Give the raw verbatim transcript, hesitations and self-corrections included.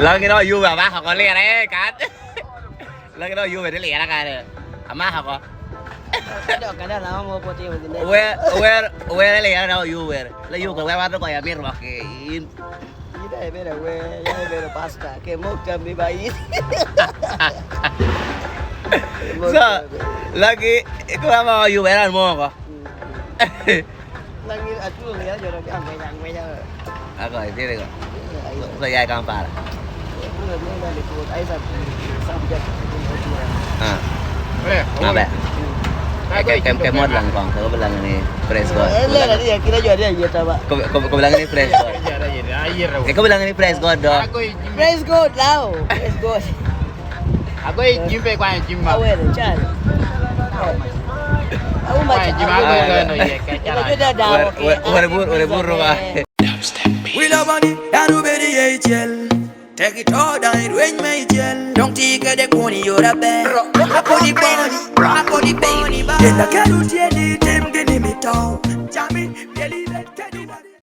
Lagi no yuwe amako ko lira, eh, kan. Lagi no yuwe ni lira kare. Amako ko. Dok kada lama mo po timo ginde. Wer, wer, wer lira no yuwe. La yuwe wer wan ko ya mir wak in. Ida ebeda wer, ya ebeda pasta. Ke mok tambi ba in. So, lagi, iko ama yuwe ran mo ko. Lagi atuo ya joro ka ngweja ngweja. Ako, itiri ko. So, ya i Kampala. Ah. Maber. Ke, ke, ke mot lang kong, ke obilang ni praise God. Eh, lela ni akina jo adi ayeta ba. Ko, ko, ko bilang ni praise God. Ke ko bilang ni praise God do. Praise God, lao. Praise God. Ago i jim pe kwanyo jim ma. Awero, can. Auma Kwanyo jim ago i loyo no ye ka cara. Wer, wer, wer bur, wer bur ruwa. Wi lobo ni, dano bedo iye icel. Tek ito daŋ i rweny me icel. Doŋ ti kede kwon i yore aber. Apod ikoni, apod ikoni ba. Yen akelo tye ni